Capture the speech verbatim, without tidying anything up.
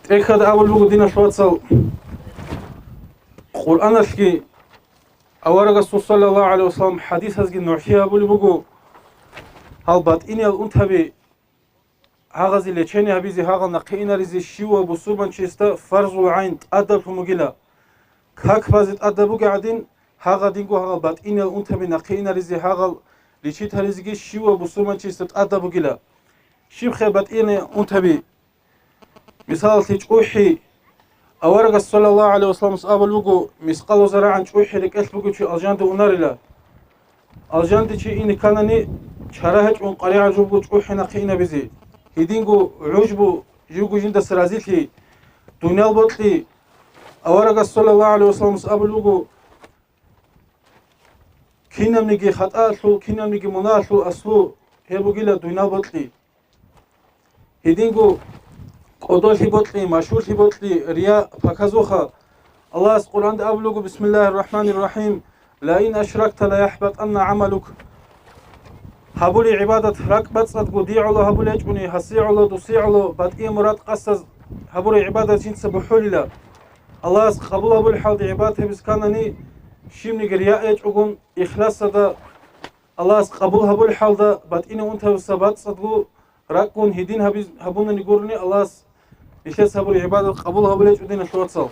ТӀехьад абулеб буго, диналъ вацал, Къуръаналъги, аварагасул саллаллагьу гӀалайгьи вассалам хӀадисазги нугӀлъи гьабулеб буго, гьал батӀиниял унтаби гьагъазе лечение гьабизе, гьагъал нахъе инаризе щивав бусурманчиясда фарзул гӀайн тӀадаблъун бугила. Как базе тӀадаб бугеб гӀадин, гьагъадинго гьагъал батӀиниял унтаби нахъе инаризе, гьагъал лечить гьаризеги щивав бусурманчиясда тӀадаб бугила. Щибха батӀиниял унтаби? Мисалалъе, чӀухӀи. Аварагас саллаллагьу гӀалайгьи вассаламас абулеб буго, мискъалу зарагӀан чӀухӀи рекӀелъ бугев чи алжанде унарила. Алжанде чи ине кканани, чара гьечӀун къваригӀараб жо буго чӀухӀи нахъе инабизе. Гьединго гӀужбу, живго жиндаса разилъи, дуниял бокьи. Аварагас саллаллагьу гӀалайгьи вассаламас абулеб буго, кинабниги хатӀаялъул, кинабниги мунагьалъул аслу гьеб бугила дуниял бокьи. Гьединго кӀодолъи бокьи, машгьурлъи бокьи, рия, показуха. Аллагьас Къуръанда абулего, бисмиллагьир рахӀманир рахӀим, «Ла ин ашракта ла яхӀбатӀанна гӀамалук». Гьабулей гӀибадат ракӀбацӀцӀадго дигӀула гьабулечӀуни, гьасигӀула, дусигӀула, батӀияб мурад къасдаз гьабурей гӀибадат жинца бухӀулила. Аллагьас къабул гьабулей хӀалда гӀибадат гьабиз кканани, щибниги рия гьечӀогун, ихласалда, Аллагьас къабул гьабулей хӀалда батӀияб унтаялдаса бацӀцӀадго ракӀгун гьедин гьабиз-, гьабунани гурони Аллагьас нилъеца гьабурей гӀибадат къабул гьабулечӀо, диналъул вацал.